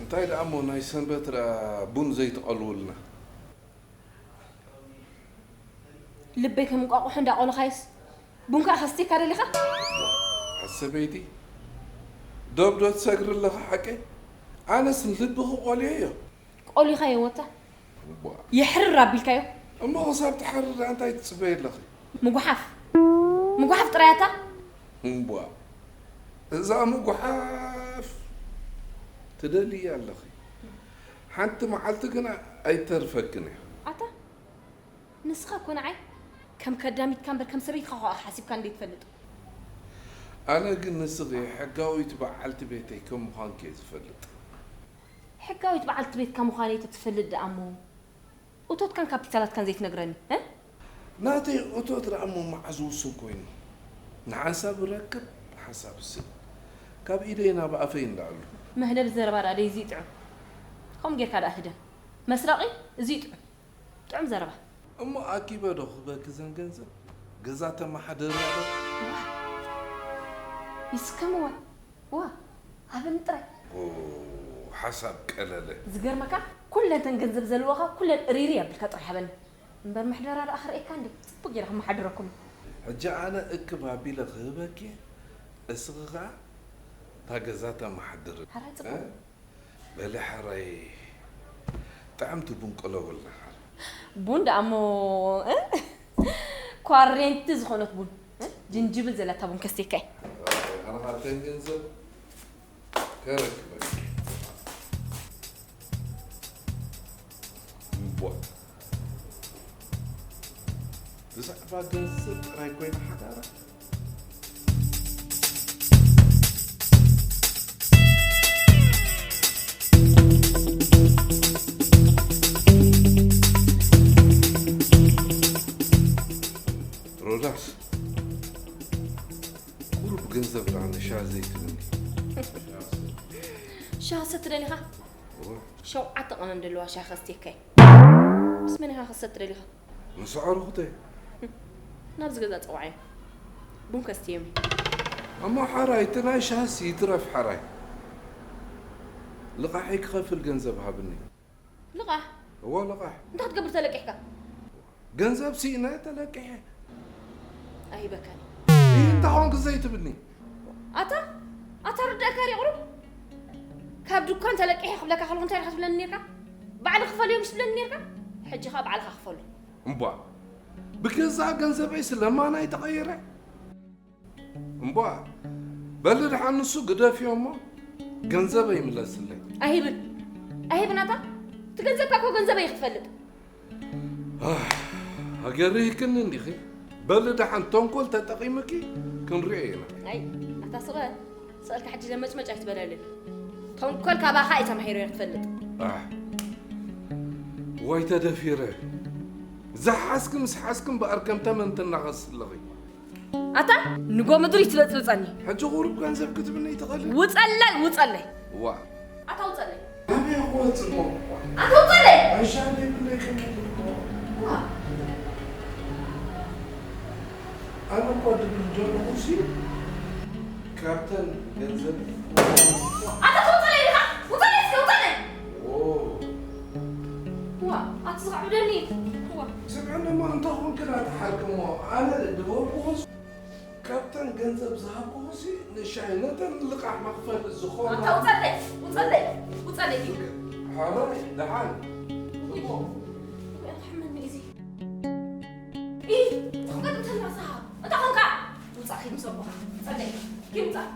እንታይ ደኣ እሞ ናይ ሰንበት ደኣ ቡን ዘይትቐልውልና? ልበይ ከም እንቋቑሖ እንዳቖለኻዮስ ቡን ከኣ ከስትየካ ደሊኻ? ኣሰበይቲ፣ ዶብ ዶ ትሰግሪ ኣለኻ ሓቀይ? ኣነስ ንልብኺ ቆልየዮ። ቆሊኻዮ ወታ? የሕርር ኣቢልካዮ? እሞ ክሳብ ትሓርር ደኣ እንታይ ትጽበይ ኣለኺ? ምጉሓፍ ምጉሓፍ ጥራይ ኣታ? እምቧ እዛ ምጉሓፍ ትደልዪ ኣለኺ። ሓንቲ መዓልቲ ግና ኣይተርፈክን እያ። ኣታ ንስኻ እኮ ንዓይ ከም ከዳሚትካ እምበር ከም ሰበይትኻ ኸኣ ሓሲብካኒ ዘይትፈልጥ። ኣነ ግን ንስኺ ሕጋዊት በዓልቲ ቤተይ ከም ምዃንኪ እየ ዝፈልጥ። ሕጋዊት በዓልቲ ቤትካ ምዃነይ ተትፈልጥ ደኣ እሞ እቶትካን ካፒታላትካን ዘይትነግረኒ እ? ናተይ እቶት ደኣ እሞ መዓዝ ውሱን ኮይኑ? ንሓንሳብ እረክብ ንሓንሳብ እስእ። ካብ ኢደይ ናብ ኣፈይ እንዳኣሉ። መህለቢ ዘረባ ደኣ ደይ እዚ ይጥዑም። ከምኡ ጌርካ ደኣ ህደም። መስረቒ እዚ ይጥዑም። ጥዑም ዘረባ። እሞ ኣኪበ ዶ ክህበኪ ዘን ገንዘብ? ገዛ ተመሓደርያ ዶ? ይስከምዋ። ዋ ሃበኒ ጥራይ። ኦ ሓሳብ ቀለለ። ዝገርመካ ኩለን ተን ገንዘብ ዘለዋኻ ኩለን እርይርይ ኣቢልካ ጥራይ ሃበኒ። እምበር ምሕደራ ደኣ ክርእየካ እንዴ ጽቡቅ ጌረ ከመሓድረኩም። ሕጂ ኣነ እክብ ኣቢለ ክህበኪ እየ እስኺ ኸኣ እታ ገዛ ተመሓድሪ። ሓራይ ጽቡቅ። በሊ ሓራይ ጥዕምቲ ቡን ቅለውልና ሓራይ። ቡን ደኣ እሞ እ? ኳሬንቲ ዝኾነት ቡን እ? ጅንጅብል ዘለታ ቡን ከስቴካ እየ። ኣነ ኻብተን ገንዘብ ከረክበኪ እምቧ ብዛዕባ ገንዘብ ጥራይ ኮይና ሓዳራ። ሮዳስ ቁሩብ ገንዘብ ደኣ ንሻሂ ዘይትብኒ? ሻሂ ሰቲ ደሊኻ? እወ። ሸውዓተ ቀመም ደለዋ ሻሂ ከስትየካ እየ። ምስ መን ኢኻ ክትሰቲ ደሊኻ? ምስ ኣዕሩኽተይ። ናብዚ ገዛ ጸውዓዮም። ቡን ከስትዮም እየ። እሞ ሓራይ እቲ ናይ ሻሂስ ይትረፍ ሓራይ። ልቓሐይ ክኸፍል ገንዘብ ሃብኒ። ልቓሕ? እወ ልቓሕ። እንታይ ክትገብር ተለቂሕካ? ገንዘብ ስኢነ ተለቂሐ። ኣይህበካን እየ። እንታይ ኾንክ ዘይትብልኒ? ኣታ ኣታ ርዳእካ ርየ ቁሩብ። ካብ ድኳን ተለቂሐ ክብለካ ከለኹ እንታይ ኢኻ ትብለኒ ኔርካ? ባዕሊ ክፈልዮ ምሽ ትብለኒ ኔርካ? ሕጂ ኸኣ ባዕልኻ ክፈሎ። እምቧ ብገዛእ ገንዘበይ ስለማናይ ተቐይረ? እምቧ በሊ ደሓን ንሱ ግደፍዮ እሞ ገንዘበይ ምለስለይ። ኣይህብን ኣይህብን ኣታ እቲ ገንዘብካ እኮ ገንዘበይ ክትፈልጥ። ኣገሪህክኒ እንዲኺ በሊ ደሓን ተንኮል ተጠቒምኪ ክንሪኦ ኢና። ኣይ ኣታ ስቐ ስቐልካ ሕጂ ለመጭመጭ ኣይትበለልን። እቲ ተንኮል ካባኻ እዩ ተማሂረ ክፈልጥ። ኣሕ፣ ወይ ተደፊረ። ዝሓዝኪ ምስ ሓዝኪ እምበኣር ከም ተመን ትናኸስ ኣለኺ። ኣታ ንጎ ምድሪ ትለጽልጸኒ። ሕጂ ቁሩብ ገንዘብ ክትብኒ ትኽእሊ? ውጸለይ፣ ውጸለይ። ዋ። ኣታ ውጸለይ። ኣበይ ክወጽእ እሞ? ኣታ ውጸለይ። ዕሻ ዘይብለይ ከመይ እሞ? ዋ። ኣነ እኮ ድብል ዘለኹ ሲ ካብተን ገንዘብ ኣታ ትውጸለይ ኢኻ? ውጸለይ እስኪ ውጸለይ። ዎ። ዋ፣ ኣቲ ዝኸዕብደኒ። ዋ። ስምዕኒ እሞ እንተኹን ክላ ተሓልክ እሞ ኣነ ድበልኩኹስ ካብተን ገንዘብ ዝሃብኩኹሲ ንሻይ ነተን ልቓሕ መኽፈሊ ዝኾና ኣታ ውጸለይ፣ ውጸለይ፣ ውጸለይ። ሓራይ ደሓን። እሞ ኣታ ሓመኒ እዚ። ኢ፣ ተቐጥተና ሰሃ። እታ ኾንካ ውጻእ ኪምሰቦ። ጸለይ፣ ኪምጻእ።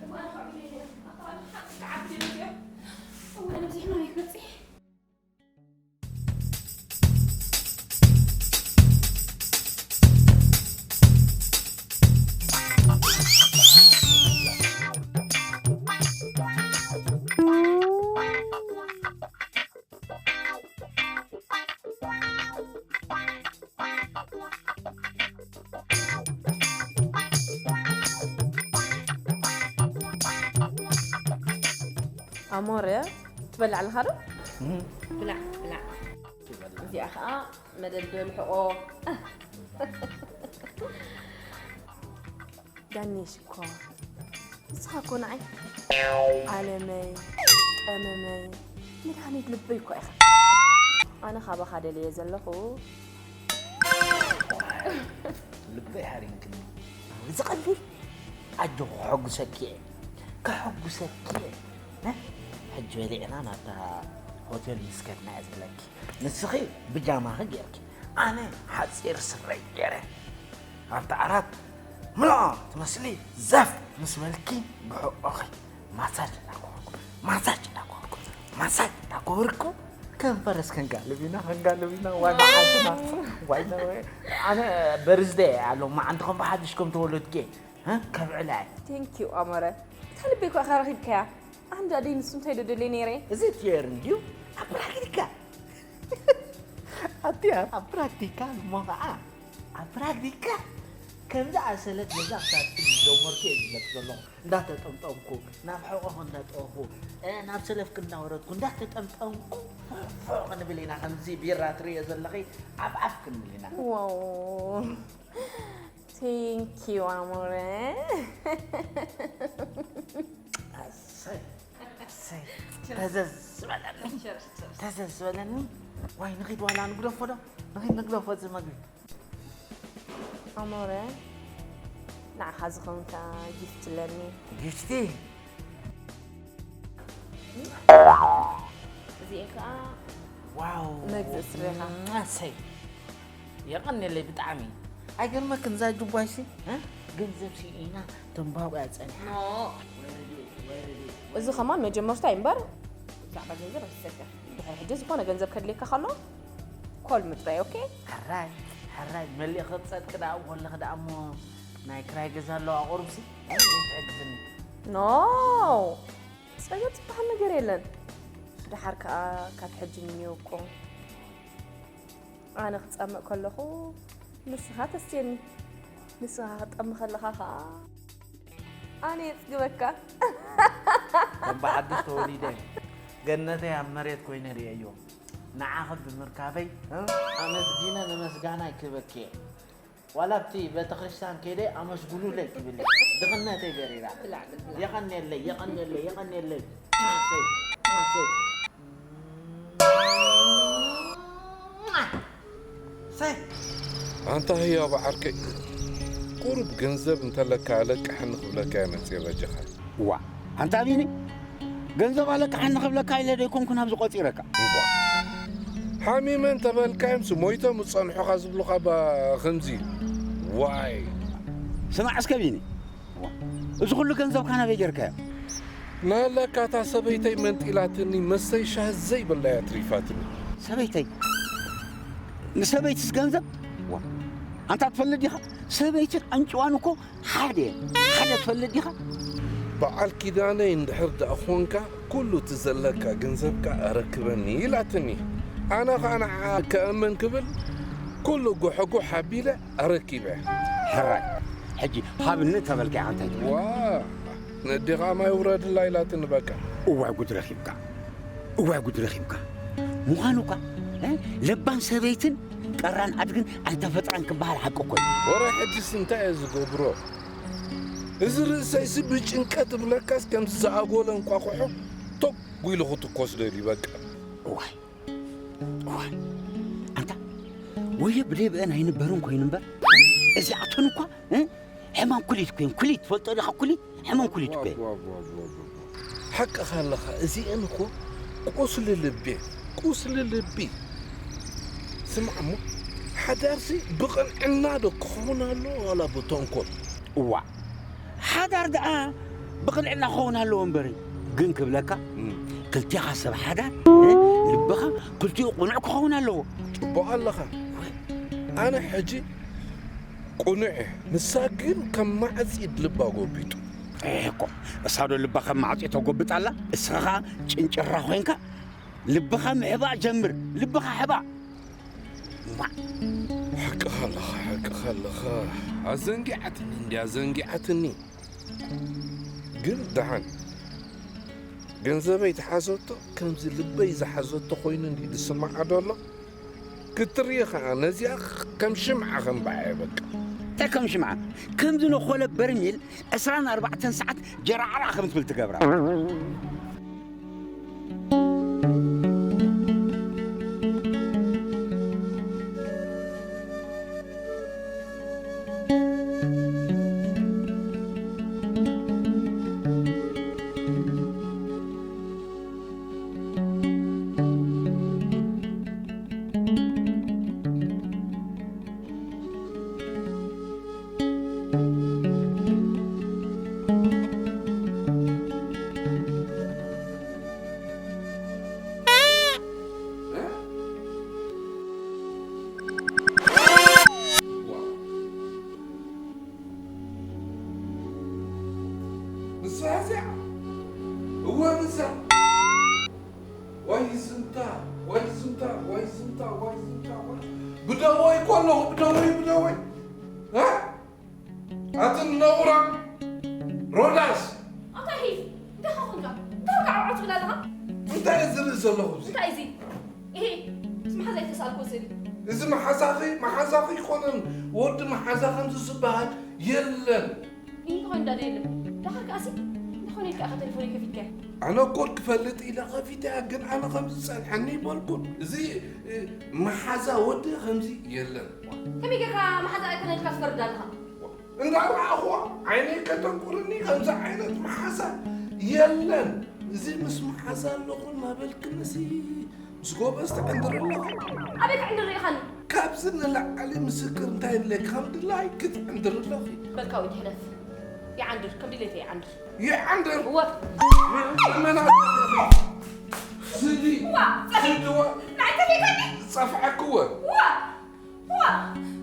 እሞ ኣነ ኸዕብደኒ። ኣታ ሓንቲ ዓዲ ነዚኦ። እሞ ኣነ ብዚሕና ይክበጽሕ። ኣሞረ ትበልዕ ኣለኻ ዶ? እም። ብላዕ፣ ብላዕ። እዚኣ ኸኣ መደብ ዶ ልሕቆ? ዳኒ ሽኮር፣ ንስኻ እኮ ንዓይ ዓለመይ፣ ቀመመይ፣ መድሃኒት ልበይ እኮ ኢኻ። ኣነ ካባኻ ደልየ ዘለኹ። ልበይ ሃሪምክኒ። ዝቐልል ኣጆኺ፣ ከሐጉሰኪ እየ፣ ከሐጉሰኪ እየ። እ? ሕጂ በሊዕና ናብታ ሆቴል ምስ ከድና እየ ዝብለኪ። ንስኺ ብጃማኺ ጌርኪ፣ ኣነ ሓጺር ስረይ ጌረ ኣብቲ ዓራት ምልኦ ትመስሊ ዘፍ ምስ በልኪ ብሕቆኺ ማሳጅ እናገበርኩ፣ ማሳጅ እናገበርኩ፣ ማሳጅ እናገበርኩ ከንፈረስ ከንጋልብ ኢና፣ ከንጋልብ ኢና። ዋይ መዓልትና፣ ዋይ ነ-፣ ኣነ በርዝደይ ኣሎ መዓንቲ ከም ብሓድሽ ከም ተወለድኩ እየ፣ እ፣ ከብዕላ እየ። Thank you ኣሞረ። እታ ልበይ እኮ ኢኻ ረኺብካያ። ኣንዳ ደይ ንሱ እንታይ ዶ ደልየ ነይረ? እዚ ቲዮሪ እንድዩ፣ ኣብ ፕራክቲካ። ኣቲ ኣብ ፕራክቲካ እሞ ኸዓ፣ ኣብ ፕራክቲካ ከምዚ ኣሰለት ገዛ ክሳብ ሕጂ ጀመርኩ እየ ዝብለክ ዘለኹ። እንዳተጠምጠምኩ፣ ናብ ሕቖኽ እንዳጠኹ፣ እ፣ ናብ ሰለፍክ እንዳወረድኩ፣ እንዳተጠምጠምኩ፣ ፎቕ ክንብል ኢና። ከምዚ ቢራ ትርእዮ ዘለኺ፣ ዓፍ ዓፍ ክንብል ኢና። ዋው። Thank you ኣሞረ። ኣሰይ፣ ኣሰይ። ተዘዝ በለኒ። ተዘዝ በለኒ። ዋይ፣ ንኺድ ዋላ ንግደፎ ዶ? ንኺድ ንግደፎ እዚ መግቢ። ኣሞረ፣ ንዓኻ ዝኸውን ከኣ ጊፍት ኣለኒ። ጊፍቲ? እዚኤ ከኣ ዋው። መግዝእ ስሬኻ። ኣሰይ። የቐንየለይ ብጣዕሚ። ኣይገርመክን እዛ ጅቧይሲ፣ እ? ገንዘብ ስኢና ተንባቑ እያ ጸኒሓ። ኖ። እዚ ከማን መጀመርታ እዩ እምበር፣ ብዛዕባ ገንዘብ ኣይትሰከፍ። ድሕሪ ሕጂ ዝኾነ ገንዘብ ከድልየካ ከሎ፣ ኮል ምጥራይ፣ ኦኬ? ሕራይ፣ ሕራይ፣ መሊእኺ ትጸድቂ ደኣ ከለኺ ደኣ እሞ ናይ ክራይ ገዛ ኣለዋ ቁሩብሲ፣ እ? ዘይትዕግዝኒ። ኖ! ጸገም ዝበሃል ነገር የለን። ደሓር ከኣ ካብ ሕጂ ንኔው እኮ ኣነ ክጸምእ ከለኹ ንስኻ ተስትየኒ፣ ንስኻ ክትጠሚ ከለኻ ኸኣ ኣነ የጽግበካ። ከም ብሓድሽ ተወሊደ ገነተይ ኣብ መሬት ኮይነ ርእየዮ። ንዓኺ ብምርካበይ፣ እ፣ ኣመስጊነ ንምስጋና ይክበኪ እየ። ዋላ ኣብቲ ቤተክርስትያን ከይደ ኣመስግኑለይ ክብል እየ። ድኽነተይ በሪራ። ብላዕ፣ ብላዕ። የቐንየለይ፣ የቐንየለይ፣ የቐንየለይ። ኣሰይ፣ ኣሰይ። ሰይ። ኣንታ ህያብ ዓርከይ፣ ቁሩብ ገንዘብ እንተለካ ኣለቅሐኒ ክብለካ እየ መጽየ በጃኻ። እዋ፣ ኣንታ ቢኒ፣ ገንዘብ ኣለቅሐኒ ክብለካ ኢለ ዶ ኣይኮንኩን ኣብዚ ቆጺረካ? እዋ። ሓሚመ እንተበልካዮምሲ ሞይቶም ዝጸንሑኻ ዝብሉኻ ባ ከምዚ። ዋይ። ስማዕ እስከ ቢኒ፣ እዋ፣ እዚ ኩሉ ገንዘብካ ናበይ ጌርካዮ? ናላካ እታ ሰበይተይ መንጢላትኒ፣ መስተይ ሻሂ ዘይብላ እያ ትሪፋትኒ። ሰበይተይ? ንሰበይትስ ገንዘብ? ዋ፣ ኣንታ ትፈልጥ ዲኻ? ሰበይትን ኣንጭዋን እኮ ሓደ እየን። ሓደ ትፈልጥ ዲኻ? በዓል ኪዳነይ እንድሕር ደኣ ኾንካ፣ ኩሉ እቲ ዘለካ ገንዘብካ ኣረክበኒ ኢላትኒ። ኣነ ኸኣ ንዓ ከእምን ክብል፣ ኩሉ ጉሕጉሕ ኣቢለ ኣረኪበ። ሕራይ፣ ሕጂ ሃብኒ ተበልካ ኢኻ እንታይ ትብል? ዋ፣ ነዴኻ ማይ ውረድላ ኢላትኒ በቃ። እዋይ ጉድ ረኺብካ፣ እዋይ ጉድ ረኺብካ። ምዃኑ እኳ፣ እ፣ ለባም ሰበይትን ቀራን ኣድግን ኣይተፈጥራን ክበሃል ሓቂ እኮ እዩ። ወረ ሕጅስ እንታይ እየ ዝገብሮ? እዚ ርእሰይሲ ብጭንቀት እብለካስ ከምዚ ዝኣጎለ እንቋቑሖ ቶግ ኢሉ ክትኮስ ደልዩ በቃ። እዋይ፣ እዋይ፣ ኣንታ ወየ ብደይ ብአን ኣይንበርን ኮይኑ እምበር፣ እዚኣተን እኳ፣ እ፣ ሕማም ኩሊት እኮ እየን። ኩሊት ትፈልጦ ዲኻ? ኩሊት፣ ሕማም ኩሊት እኮ እየን። ዋብ፣ ዋብ፣ ዋብ፣ ዋብ፣ ዋብ። ሓቅኻ ኣለኻ። እዚአን እኮ ቁስሊ ልቢ፣ ቁስሊ ልቢ። ስማዕ እሞ፣ ሓዳርሲ ብቕንዕና ዶ ክኸውን ኣለዎ ዋላ ብተንኮል? እዋእ፣ ሓዳር ደኣ ብቕንዕና ክኸውን ኣለዎ እምበሪ። ግን ክብለካ፣ እም። ክልቴኻ ሰብ ሓዳር፣ እ፣ ልብኻ ክልቲኡ ቅኑዕ ክኸውን ኣለዎ። ጽቡቕ ኣለኻ። ኣነ ሕጂ ቅኑዕ እየ። ንሳ ግን ከም ማዕጺድ ልባ ጎቢጡ። ኤህ እኮ፣ እሳ ዶ ልባ ከም ማዕጺ ተጎብጥ ኣላ? እስኻ ኸኣ ጭንጭራ ኮይንካ ልብኻ ምሕባእ ጀምር። ልብኻ ሕባእ። ማ- ሓቅኻ ኣለኻ፣ ሓቅኻ ኣለኻ። ኣዘንጊዓትኒ እንድያ፣ ኣዘንጊዓትኒ። ግን ደሓን ገንዘበይ ተሓዘቶ፣ ከምዚ ልበይ ዝሓዘቶ ኮይኑ እንድዩ ዝስምዓ ዘሎ። ክትርኢ ኸኣ ነዚኣ ከም ሽምዓ ከም በዓየ በቃ። እንታይ ከም ሽምዓ? ከምዚ ነኾለ በርሚል ዕስራን ኣርባዕተን ሰዓት ጀራዕራዕ ከም ትብል ትገብራ። ንሳ እዚኣ? እወ፣ ንሳ። ዋይ ዝምታ፣ ዋይ ዝምታ፣ ዋይ ዝምታ፣ ዋይ ዝምታ፣ ዋይ። ብደወይ እኮ ኣለኹ፣ ብደወይ፣ ብደወይ። እ? ኣቲ ነቑራ ሮዳስ። ኣታ ሂፍ፣ እንታይ ኾንካ? እንታይ ኾንካ ዓው ዓው ትብል ኣለኻ? እንታይ እየ ዝርኢ ዘለኹ እዚ? እንታይ እዚ? እሄ፣ ምስ መሓዛይ ዝተሳእልኩዎ ስእሊ። እዚ መሓዛኺ፣ መሓዛኺ ኣይኮነን። ወዲ መሓዛ ከምዚ ዝበሃል የለን። እንታይ ኾይኑ እንዳ የለን? ደሓር ከኣሲ፣ እንታይ ኾይኑ ኢልካ ኢኻ ቴሌፎነይ ከፊትካያ? ኣነ እኮ ክፈልጥ ኢለ ከፊተያ፣ ግን ኣነ ከምዚ ዝጸንሐኒ ኣይበልኩን። እዚ፣ እ፣ መሓዛ ወዲ ከምዚ የለን። ከመይ ጌርካ መሓዛ ኣይኮነን ኢልካ ትፈርድ ኣለኻ? እንዳ ረኣኹዋ ዓይነይ ከተንቁርኒ፣ ከምዚ ዓይነት መሓዛ የለን። እዚ ምስ መሓዛ ኣለኹ እናበልክንሲ ምስ ጎበዝ ትዕንድሪ ኣለኺ። ኣበይ ክዕንድር ኢኻኒ? ካብዚ ንላዕሊ ምስክር እንታይ ኣለኪ? ከም ድላይ ክትዕንድሪ ኣለኺ። በልካ ወይ ትሕለፍ። ይዓንድር፣ ከም ድሌተይ ይዓንድር። ይዓንድር? እወ። መና ስዲ፣ ዋ፣ ጸፊ-፣ ስዲ፣ ዋ። ንዓይ ጠፊእካኒ? ጸፍዐክወ። ዋ፣ ዋ፣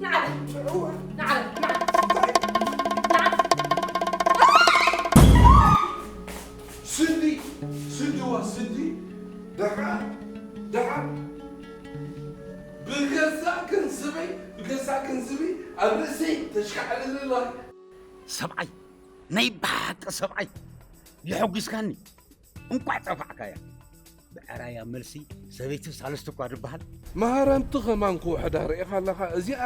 ንዓበ። እወ። ንዓበ፣ ንዓበ። እንታይ? ንዓበ። ስዲ፣ ስዲ፣ ዋ፣ ስዲ። ደሓን፣ ደሓን። ብገዛእ ገንዘበይ፣ ብገዛእ ገንዘበይ ኣብ ርእሰይ ተሽካዕልል ኣላ። ሰብኣይ፣ ናይ ብሓቂ ሰብኣይ፣ የሐጒስካኒ። እንቋዕ ጠፋዕካያ። ብዕራያ መልሲ ሰበይቲ ሳልስቲ እኳ ድበሃል። መሃረምቲ ከማን ክውሕዳ ርኢኻ ኣለኻ። እዚኣ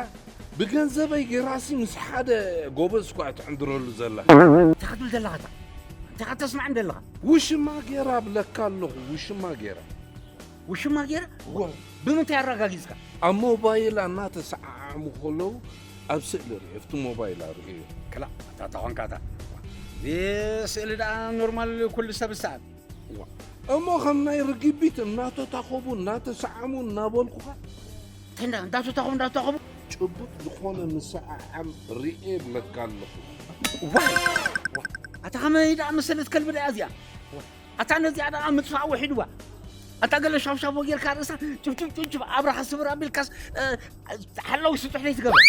ብገንዘበይ ጌራሲ ምስ ሓደ ጎበዝ እኳ ትዕንድረሉ ዘላ። እንታይ ክትብል ዘለኻ እታ? እንታይ ከተስማዕን ዘለኻ? ውሽማ ጌራ እብለካ ኣለኹ፣ ውሽማ ጌራ። ውሽማ ጌራ? እወ። ብምንታይ ኣረጋጊጽካ? ኣብ ሞባይላ እናተሰዓዓሙ ከለዉ ኣብ ስእሊ ርእየ፣ ኣብቲ ሞባይላ ርእየ። ክላእ፣ ኣታ ተኾንካ እታ። እዚ ስእሊ ደኣ ኖርማል ኩሉ ሰብ ዝሰኣል። እዋ። እሞ ከም ናይ ርግቢት እናተታኸቡ፣ እናተሰዓሙ፣ እናበልኩኻ። እንታይ እንዳ-፣ እንዳተታኸቡ፣ እንዳተታኸቡ? ጭቡጥ ዝኾነ ምስዕዓም ርኤ እብለካ ኣለኹ። ዋይ! ዋ! ኣታ ከመይ ደኣ መሰለት ከልቢ ደኣ እዚኣ? ዋ! ኣታ ነዚኣ ደኣ ምጥፋእ ውሒድዋ። ኣታ ገለ ሻውሻቦ ጌርካ ርእሳ ጭብጭብ ጭብጭብ ኣብርሃ ስብር ኣቢልካስ፣ እ፣ ሓላዊ ስጡሕ ዘይትገብር።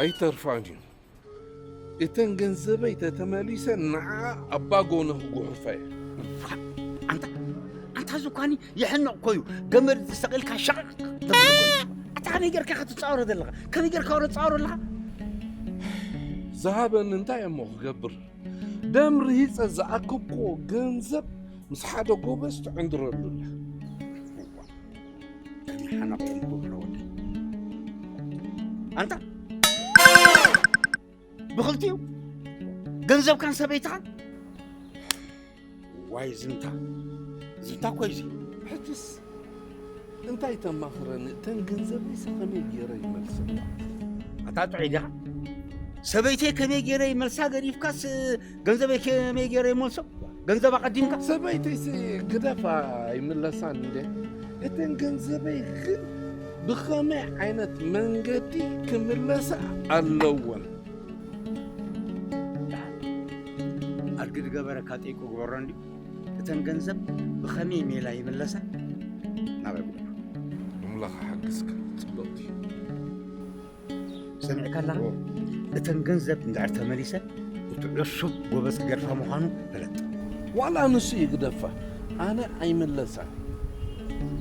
ኣይተርፋን እዩ። እተን ገንዘበይ ተተመሊሰ ንዓ ኣባ ጎነ ክጉሕፋ እየ። ኣንታ ኣንታ ዝኳኒ የሕንቕ ኮዩ ገመድ ዝሰቒልካ ሸቕቕ ተብሎ ኮዩ። ኣታ ከመይ ጌርካ ክትጻወሮ ዘለኻ? ከመይ ጌርካ ክትጻወሮ ኣለኻ? ዝሃበኒ እንታይ እሞ ክገብር? ደም ርሂጸ ዝኣከብክዎ ገንዘብ ምስ ሓደ ጎበዝ ትዕንድረሉ ኣላ። ከመይ ሓናቕ እዮም ክብሎ ወዲ ኣንታ ብኽልቲኡ ገንዘብካን ሰበይትኻን ዋይ ዝምታ ዝምታ እኮ እዩ እዚ። ሕጅስ እንታይ ተማኽረኒ? እተን ገንዘበይስ ከመይ ገይረ ይመልሰላ? ኣታ ጥዑይ ዲኻ? ሰበይተይ ከመይ ገይረ ይመልሳ ገዲፍካስ ገንዘበይ ከመይ ገይረ ይመልሶ? ገንዘብ ኣቐዲምካ? ሰበይተይሲ ግደፋ ይምለሳን እንዴ? እተን ገንዘበይ ግን ብኸመይ ዓይነት መንገዲ ክምለሳ ኣለወን? ኣድጊ ዝገበረካ ጢቁ ግበሮ እንዲ እተን ገንዘብ ብኸመይ ሜላ ይምለሳ ናበይ ጉዳ ኣምላኽ ሓግዝካ ጽብቕቲ ሰሚዕካ ኣለኻ እተን ገንዘብ እንድሕር ተመሊሰ እቲ ዕሱብ ጎበዝ ክገድፋ ምዃኑ ፈለጥ ዋላ ንሱ ይግደፋ ኣነ ኣይምለሳን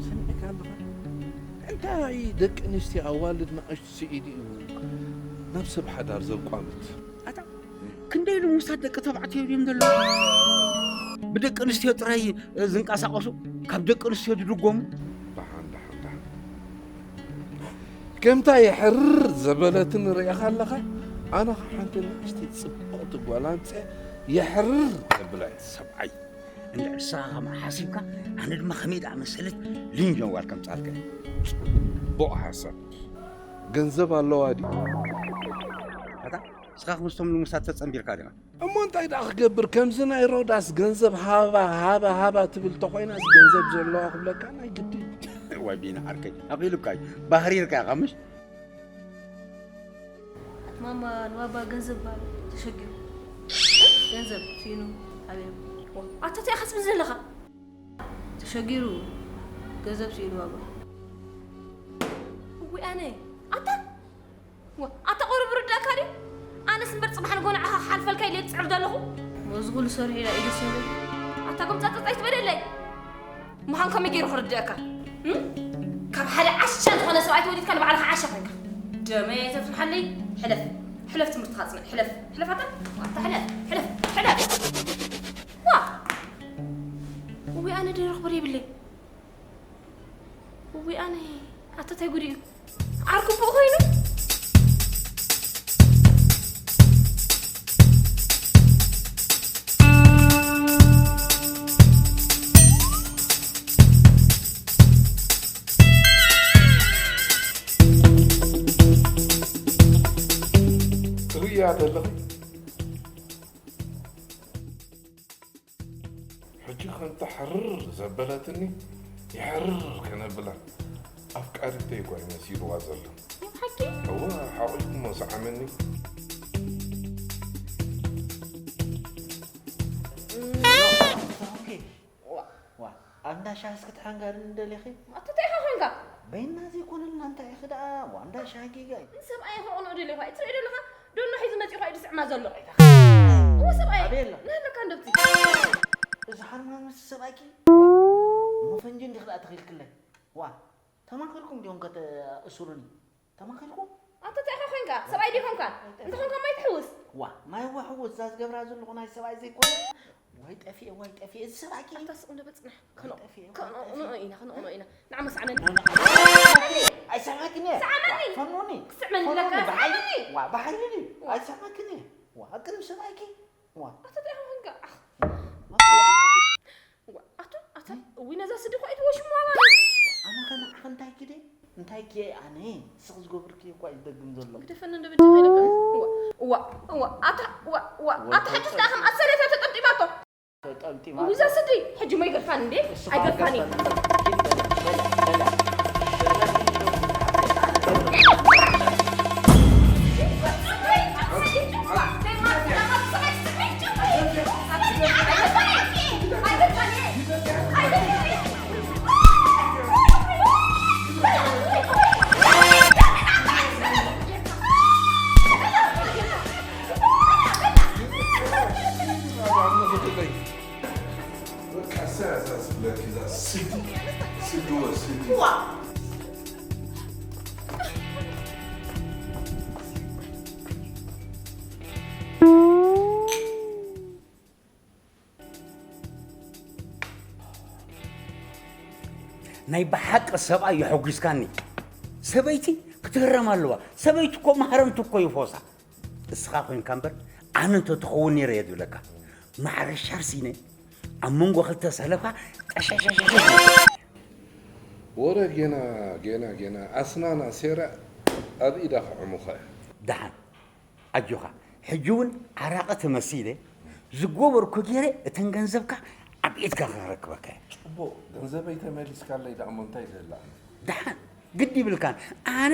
ሰሚዕካ ኣለኻ እንታይ ደቂ ኣንስትዮ ኣዋልድ ንኣሽቱ ስኢዲ እዩ ናብ ሰብ ሓዳር ዘቋምት ኣታ ክንደይ ልሙሳት ደቂ ተባዕትዮ ድዮም ዘለዉ ብደቂ ኣንስትዮ ጥራይ ዝንቀሳቐሱ ካብ ደቂ ኣንስትዮ ዝድጎሙ ደሓን ደሓን ደሓን ከምታ የሕርር ዘበለትን ርኢኻ ኣለኻ ኣነ ሓንቲ ንእሽተይ ፅብቕቲ ጓል ኣምፅአ የሕርር ዘብላ ሰብኣይ እንድሕር ንስኻ ከምኣ ሓሲብካ ኣነ ድማ ከመይ ደኣ መሰለት ሊንጆን ጓል ከምጻልካ ጽቡቕ ሓሳብ ገንዘብ ኣለዋ ድዩ ኣታ ንስኻ ክምስቶም ልሙሳት ተጸንቢርካ ዲኻ እሞ እንታይ ደኣ ክገብር ከምዚ ናይ ሮዳስ ገንዘብ ሃባ ሃባ ሃባ ትብል ተኾይናስ ገንዘብ ዘለዋ ክብለካ ናይ ግዲ ዋይ ቢና ዓርከይ ኣኺሉካ እዩ ባህሪርካ ኢኻ ምሽ ማማ ንባባ ገንዘብ ባል ተሸጊሩ ገንዘብ ሲኑ ኣበይ ኣታ እንታይ ኢኻ ትብል ዘለኻ ተሸጊሩ ገንዘብ ሲኑ ባባ እዊ ኣነ ኣታ ኣታ ቆርብ ርዳእካ ድዩ ኣነስ እምበር ፅባሕ ንጎ ንዓኻ ክሓልፈልካ ኢለ ዝፅዕር ዘለኹ እዚ ኩሉ ሰሪሑ ኢላ ኢዱ ሰበ ኣታ ጎምፃፀፅ ኣይትበለለይ ምዃን ከመይ ገይሩ ክርድአካ ካብ ሓደ ዓሻ ዝኾነ ሰብኣይ ተወሊድካ ንባዕልኻ ዓሻ ኮንካ ደመይ ኣይተፍልሓለይ ሕለፍ ሕለፍ ትምህርትኻ ፅንዕ ሕለፍ ሕለፍ ኣታ ኣታ ሕለፍ ሕለፍ ሕለፍ ዋ እዊ ኣነ ደረኽቦ የብለይ እዊ ኣነ ኣታ ታይ ጉድ እዩ ዓርኩ ብኡ ኮይኑ ትርእያ ዘለኺ ሕጂ ከምታ ሕርር ዘበለትኒ የሕርር ከነብላ ኣፍቃሪተይ እኳ እዩ መሲልዋ ዘሎ እወ ሓቑፍኩሞ ሰዓመኒ ኣንዳ ሻሂ እስክትሓንጋርኒ ደሊኺ ኣቶ እንታይ ኢኻ ኮንካ በይና ዘይኮነልና እንታይ ኢኺ ደኣ ዋንዳ ሻሂ ጌጋ እዩ ንሰብኣይ ከቕንኦ ደሊኻ እዩ ትርኢ ደለኻ ዶኖ ሒዙ መፂኡ ኸ እዩ ዝስዕማ ዘሎ እዎ ሰብኣይ ኣበየላ? ንህለካ እንደብቲ እዚ ሓርማን ምስ ሰብኣይኪ እሞ ፈንጂ እንዲኺ ደኣ ተኺልክለይ ዋ ተማኺርኩም ድዮም ከተእስሩኒ ተማኺርኩም ኣንተ እንታይ ኢኻ ኮይንካ ሰብኣይ ዲኾንካ እንተኾንካ ማይ ትሕውስ ዋ ማይ ዋ ሕውስ እዛ ዝገብራ ዘለኹ ናይ ሰብኣይ ዘይኮነ ዋይ ጠፊኤ ዋይ ጠፊኤ እዚ ሰብኣይኪ ኣታ ስቕ እንደ በጽንሕ ከነቕንኦ ኢና ከነቕንኦ ኢና ንዓመ ስዓመኒ ኣይሰማዕክን እየ ስዓመኒ ፈኖኒ ክስዕመኒ ለካ ስዓመኒ ዋ ብሓይሊ ድዩ ኣይሰማዕክን እየ ዋ ቅድሚ ሰብኣይኪ ዋ ኣታ እንታይ ኢኻ ኮይንካ ኣታ ኣታ እዊ ነዛ ስዲ እኮ ኣይትወሽሙዋ ማለት ኣነ ከ ንዓኺ እንታይ ክደ እንታይ ክየ ኣነ ስኽ ዝገብርኪ እኳ እዩ ደግም ዘሎ ግደፈኒ እንደ በጃ ከይለካ እዋ እዋ እዋ ኣታ እዋ እዋ ኣታ ሕጂ ስዳ ከም ኣሰለታ ተጠምጢማቶ ተጠምጢማ እዛ ስዲ ሕጂ ሞ ይገድፋኒ እንዴ ኣይገድፋኒ ስዲ ወስዲ። ናይ ብሓቂ ሰብኣይ የሐጒስካኒ። ሰበይቲ ክትህረም ኣለዋ። ሰበይቲ እኮ ማህረምቲ እኮ ይፎሳ። እስኻ ኮይንካ እምበር ኣነ እንተትኸውን ነይረ እየ ዝብለካ። ማሕረሻር ሲነ ኣብ መንጎ ክልተ ሰለፋ ጠሸሸሸሸ። ወረ ጌና ጌና ጌና ኣስናና ሴራ ኣብ ኢዳ ክዕሙኻ እያ። ደሓን ኣጆኻ። ሕጂ እውን ዓራቒ ተመሲለ ዝጎበርኩ ገይረ እተን ገንዘብካ ኣብ ኢድካ ክረክበካ እየ። ጽቡቕ፣ ገንዘበይ ተመሊስካለይ ደኣ እሞ እንታይ ደላ? ደሓን ግዲ ይብልካን። ኣነ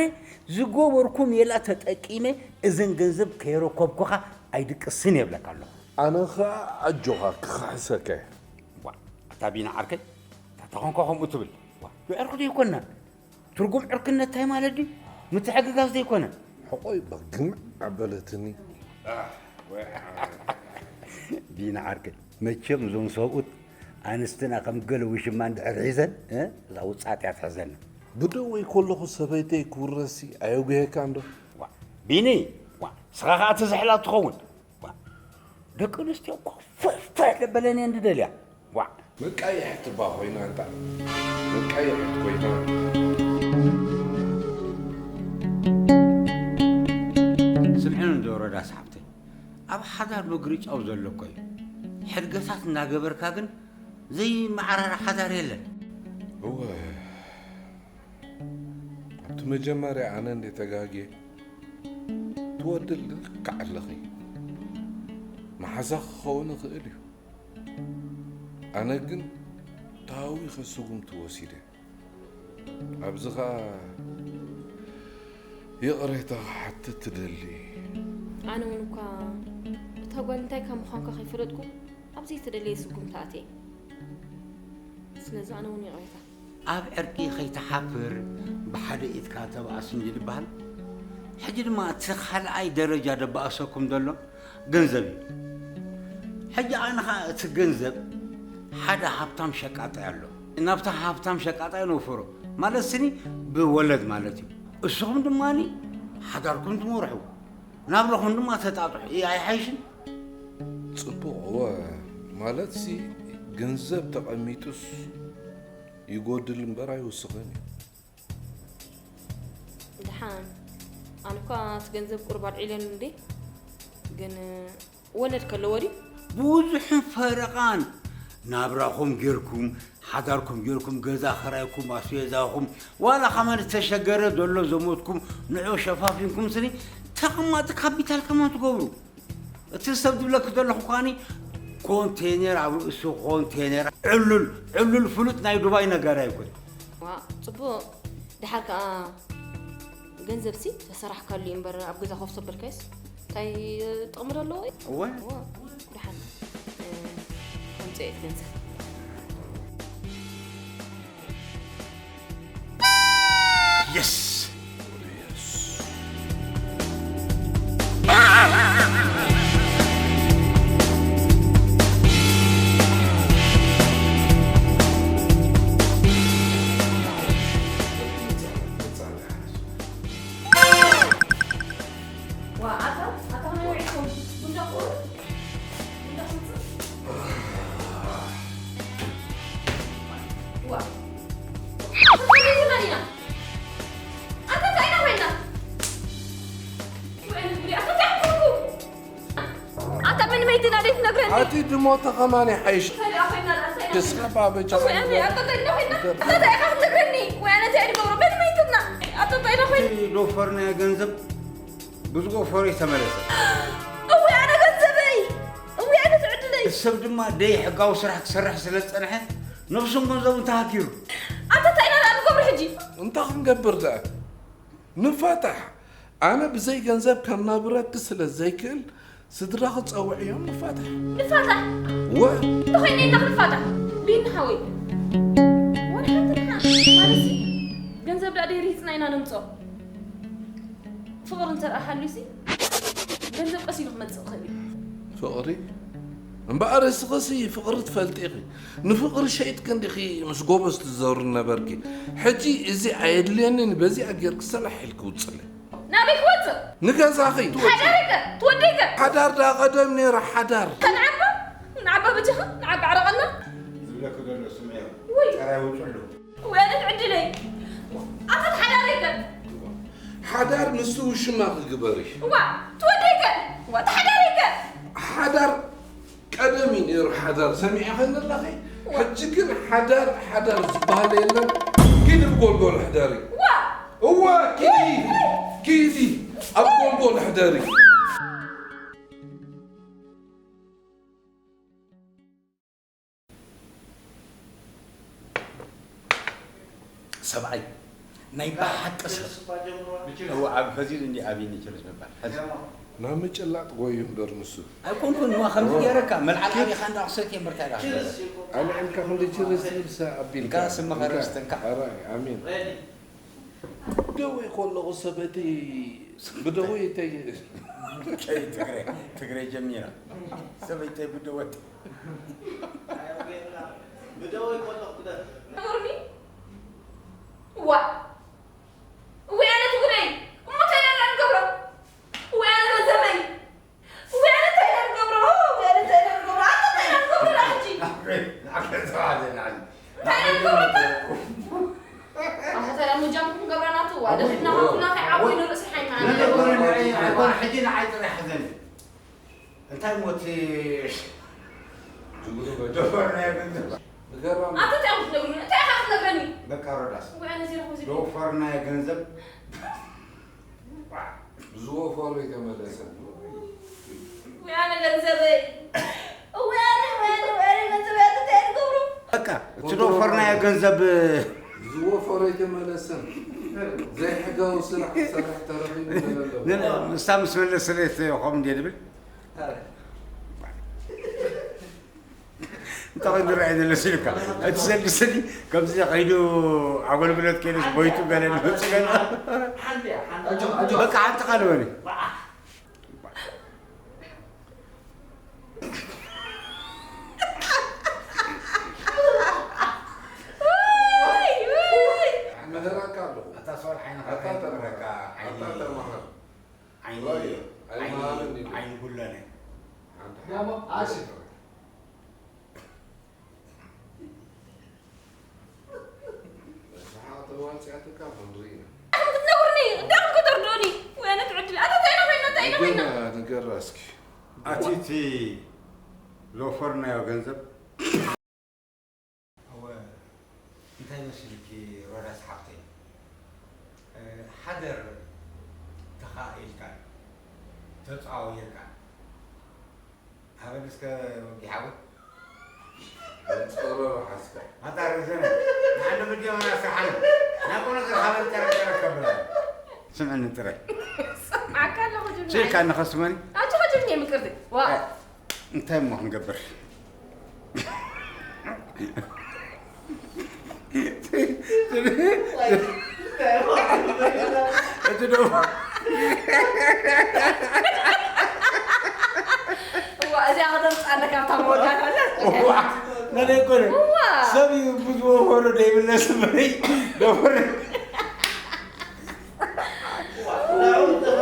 ዝጎበርኩ ሜላ ተጠቂመ እዘን ገንዘብ ከየረከብኩኻ ኣይድቅስን እየ እብለካ ኣለኹ። ኣነ ኸኣ ኣጆኻ ክኽሕሰካ እየ። ዋ፣ ኣታ ቢና ዓርከይ፣ እንታይ ተኾንካ ከምኡ ትብል? ዋ፣ ብዕርኪ ዶ ኣይኮንናን? ትርጉም ዕርክነት እንታይ ማለት ድዩ? ምትሕግጋዝ ዘይኮነ? ሕቖይ በግምዕ ኣበለትኒ። ዲና ዓርከይ፣ መቸም እዞም ሰብኡት ኣንስትና ከም ገለ ውሽማ እንድሕር ሒዘን፣ እ? እዛ ውጻጥ እያ ትሕዘና። ብደወይ ከለኹ ሰበይተይ ክውረሲ ኣየጉሄካን ዶ? ዋ፣ ቢኒ፣ ዋ፣ ንስኻ ኸኣ ትዝሕላ ትኸውን። ዋ፣ ደቂ ኣንስትዮ እኮ ፍሕ ፍሕ ዘበለን እየን ዝደልያ። ዋ። መቃይሕቲ እባ ኮይና እንታ። መቃይሕቲ ኮይና። ስምዒ እንዶ ሮዳስ ሓብተይ፣ ኣብ ሓዳር ምግርጫው ዘሎ እኮ እዩ። ሕድገታት እናገበርካ ግን ዘይመዓራረ ሓዳር የለን። እወ፣ ኣብቲ መጀመርያ ኣነ እንደ ተጋግየ ትወድል ልክዕ ኣለኺ። መሓዛ ክኸውን ይኽእል እዩ። ኣነ ግን ተሃዊኸ ስጉምቲ ወሲደ። ኣብዚ ኸኣ ይቕሬታ ክሓትት ትደሊ። ኣነ እውን እኳ እታ ጓል እንታይ ከም ምዃንካ ከይፈለጥኩ ኣብ ዘይተደለየ ስጉምቲ ኣትየ። ስለዚ ኣነ እውን ይቕሬታ። ኣብ ዕርቂ ከይትሓፍር ብሓደ ኢድካ ተባእስ እንጂ ዝበሃል። ሕጂ ድማ እቲ ካልኣይ ደረጃ ደባእሰኩም ዘሎ ገንዘብ እዩ። ሕጂ ኣነ ኸኣ እቲ ገንዘብ ሓደ ሃብታም ሸቃጣይ ኣሎ። ናብታ ሃብታም ሸቃጣይ ነውፍሮ። ማለት ስኒ ብወለድ ማለት እዩ። እስኹም ድማ ሓዳርኩም ትመርሑ። ናብራኹም ድማ ተጣጥሑ። እየ ኣይሓይሽን? ጽቡቕ፣ እወ። ማለትሲ ገንዘብ ተቐሚጡስ ይጎድል እምበር ኣይውስኽን እዩ። ደሓን፣ ኣነ እኳ እቲ ገንዘብ ቁሩብ ኣልዒለሉ እንዴ፣ ግን ወለድ ከለዎ ድዩ? ብዙሕን ፈረቓን ናብራኹም ጌርኩም፣ ሓዳርኩም ጌርኩም፣ ገዛ ኽራይኩም፣ ኣስቤዛኹም፣ ዋላ ከማን ዝተሸገረ ዘሎ ዘመድኩም ንዑ ሸፋፊንኩም ስኒ ተቐማጢ ካፒታል ከማን ትገብሩ። እቲ ሰብ ዝብለኪ ዘለኹ ኳኒ ኮንቴነር ኣብ ርእሱ ኮንቴነር ዕሉል ዕሉል ፍሉጥ ናይ ዱባይ ነጋዳይ ኣይኮን። ዋ፣ ጽቡቕ። ደሓር ከኣ ገንዘብሲ ተሰራሕካሉ እዩ እምበር ኣብ ገዛ ኮፍ ተበልካይስ እንታይ ጥቕሚ ዶ ኣለዎ? እወ። እወ፣ ደሓን፣ እ፣ ከምጽኦ እየ እቲ ገንዘብ። የስ! ዋ፣ ኣታ፣ ኣታ፣ ከመይ ውዒልኩም? ቡን ዶ ክትብሉ? ቡን ዶ ክትምጽእ? ዋ። ኣታ፣ ከመይ ኢልና ዲና? ኣታ፣ እንታይ ኢና ኮይንና? ውዒ ንጉዲ፣ ኣታ፣ እንታይ ሓፍርኩ? ኣታ፣ ምን መይትና ደይ ትነግረኒ? ኣቲ ድሞተ ከማን ይሓይሽ። እንታይ ደኣ ኮይንና፣ ኣታ፣ ኢና ክስካ ኮይንና? ባበጃ ወይ ኣነ፣ ኣታ፣ እንታይ ደኣ ኮይንና? ኣታ፣ እንታይ ኢኻ ክትነግረኒ? ወይ ኣነ፣ እንታይ እየ ዝገብሮ? ምን መይትና? ኣታ፣ እንታይ ደኣ ኮይንና? እቲ ዶፈርናዮ ገንዘብ ብዝጎፈሮ ተመለሰ። እውይ ኣነ ገንዘበይ! እውይ ኣነ ትዕድለይ! ሰብ ድማ ደይ ሕጋዊ ስራሕ ክሰርሕ ስለ ዝጸንሐ ነብሱን ገንዘቡን ተሃኪሩ። ኣታ እንታይ ኢና ደኣ ንገብሮ ሕጂ? እንታይ ክንገብር ደኣ? ንፋታሕ። ኣነ ብዘይ ገንዘብ ከናብረኪ ስለ ዘይክእል ስድራኺ ጸውዕዮም ንፋታሕ። ንፋታሕ? ወ- እንተኾይነ ኢና ክንፋታሕ። ቢኒ ሓወይ። ወላ ሓንቲ ደሓን። ማለትሲ ገንዘብ ደኣ ደይ ሪሂጽና ኢና ነምጽኦ። ፍቕሪ እንተ ደኣ ሃልዩሲ፣ ገንዘብ ቀስ ኢሉ ክመጽእ ይኽእል እዩ። ፍቕሪ እምበኣር እስኽሲ ፍቕሪ ትፈልጢ ኢኺ። ንፍቕሪ ሸይጥኪ እንዲኺ ምስ ጎበዝ ትዘሩ ነበርኪ። ሕጂ እዚ ኣየድልየንን፣ በዚኣ ጌርኪ ሰላሕ ኢልኪ ውፅለይ። ናበይ ክወፅእ? ንገዛኺ። ሓዳረይ ከ? ትወደይ ከ? ሓዳር ዳ ቀደም ነይሩ ሓዳር። ከነዓባ? ንዓባ በጃኻ? ንዓባ ዕረቐና? ዝብለኪ ዘሎ ስምዕዮ። ውይ። ጥራይ ውፅሉ። ወያነት ዕድለይ። ኣታ ተሓዳረይ ከ? ሓዳር ምስቲ ውሽማ ክግበር እዩ። እዋ፣ ትወደይ ከ? እዋ፣ ተሓዳረይ ከ? ሓዳር ቀደም እዩ ነይሩ ሓዳር፣ ሰሚዕኸኒ ኣለኺ? እዋ። ሕጂ ግን ሓዳር፣ ሓዳር ዝበሃል የለን። ኪዲ ኣብ ጎልጎል ሕደሪ። እዋ። እዋ፣ ኪዲ፣ ኪዲ፣ ኣብ ጎልጎል ሕደሪ። ሰብኣይ ናይ ብሓቂ ሰብ። እዋ፣ ኣብ ፈዚር እንዲ ኣብይ ንችርስ ምባል። ሕዚ ናብ ምጭላጥ ጎዩ እምበር ንሱ። ኣይኮንኩን፣ እዋ፣ ከምዚ ገይረካ፣ መልዓል ኣቢኻ እንዳ ክሰት እየ ምርካይ ዳኣ። ኣልዒልካ ክንዲ ችርስ ትብል ሰብ ኣቢልካ። እንካ ስምኻ ርስትንካ። ኣራይ፣ ኣሜን። ደዌ ከለኹ ሰበይተይ ብደዌ ተይ-፣ ትግረ፣ ትግረ ጀሚራ። ሰበይተይ ብደወት። ብደወይ ከለኹ ትደርፍ። ኑርኒ? ዋ! እወይ ኣነ ትጉደይ! እሞ እንታይ ኢና ንገብሮ? እወይ ኣነ ገንዘበይ! እወይ ኣነ እንታይ ኢና ንገብሮ? እወይ ኣነ እንታይ ኢና ንገብሮ? ኣታ እንታይ ኢና ንገብሮ ደኣ ሕጂ? እንታይ ኢና ንገብሮ? ኣታ እንታይ ኢና ንገብሮ? ኣታ ሙጃም ክንገብራ ናቱ ዋ፣ ደፍና ኩልና ከይዓቦይ ንርእሲ ሓይና ኣነ ንገብሮ። ኣይኮነ፣ ኣይኮነ፣ ሕጂ ንዓይ ጥራይ ሓዘኒ። እንታይ ሞት ጅግሩ በጃ። ዶፈርናዮ ገንዘብ። ንገራ። ኣታ እንታይ ኢኻ ክትነግሩኒ? እንታይ ኢኻ ክትነግረኒ? በቃ ሮዳስ። ወይ ኣነ ዜሮ ዜሮ። ዶፈርናዮ ገንዘብ። ዝወፈሮ የተመለሰ። ወይ ኣነ ገንዘበይ። ወይ ኣነ፣ ወይ ኣነ፣ ወይ ኣነ ገንዘበይ፣ ኣታ እንታይ ትገብሩ? በቃ፣ እቲ ዶፈርናዮ ገንዘብ። ዝወፈሮ የተመለሰ። ዘይሕጋዊ ስራሕ ክሰርሕ ተረኺቡ ገለ ኣሎ። ነ-፣ ነ-፣ ንሳ ምስ መለሰት ከምኡ እንድየ ዝብል። እንታይ ንረኣይ ዘሎ ሲልካ? እቲ ሰልዲ ሰልዲ ከምዚ ከይዱ ኣገልግሎት ከይዱ ቦይቱ ገለ ንመጽእ ገለ። ሓንቲ እያ፣ ሓንቲ። በቃ ሓንቲ ቃል በሊ። ምህረካ ኣለኹ። ኣታ ሰዋል ዓይንኻ ኣታ ተማሃር። ከይትምህረካ፣ ዓይኒ ኣታ ተማሃር። ዓይኒ፣ ሮዮ፣ ዓይኒ፣ ኣይመሃርን እዩ። ዓይኒ ጉለነ። ሓንቲ ያሞ፣ ሓንቲ ኣሲ። ንስሓቕ ተዋፂኣትካ ክንርኢ ኢና። ኣታ ክትነግሩኒ፣ እንዳኹም ከተርድኡኒ። ወይ ኣነ ትዕድል። ኣታ እንታይ ኢና ኮይና፣ እንታይ ኢና ኮይና? ንገራ፣ ንገራ እስኪ። ኣቲ እቲ ሎፈርናዮ ገንዘብ እወ፣ እንታይ መሲልኪ ሮዳስ ሓፍተይ? እ፣ ሓደር ተኻኢልካ፣ ተጻዊርካ። ሃበኒ እስከ ወዲ ሓወይ። ጸረሮ ሓስካ። ኣታ ርዘነ፣ ንዓንዶ ምድዮ መና ስርሓን። ናቆ ነገር ሃበኒ ጨረጨረ ከብላ። ስምዕኒ ጥራይ። ስምዓካ ኣለኹ ጅምዓይ። ስልካ ንኸስመኒ? ኣጆኻ ጅምኒ ምቅርቲ። ዋ። እ፣ እንታይ እሞ ክንገብር? እቲ ደሞ እዋ፣ እዚኣ ከተምጽኣና ካብታ መወዳእታ ኣላ። እዋ፣ ነደ እኮ ነኝ። እዋ። ሰብ እዩ ብዙ ወፈሩ ደይብለስ እምበረይ፣ ደፈረ።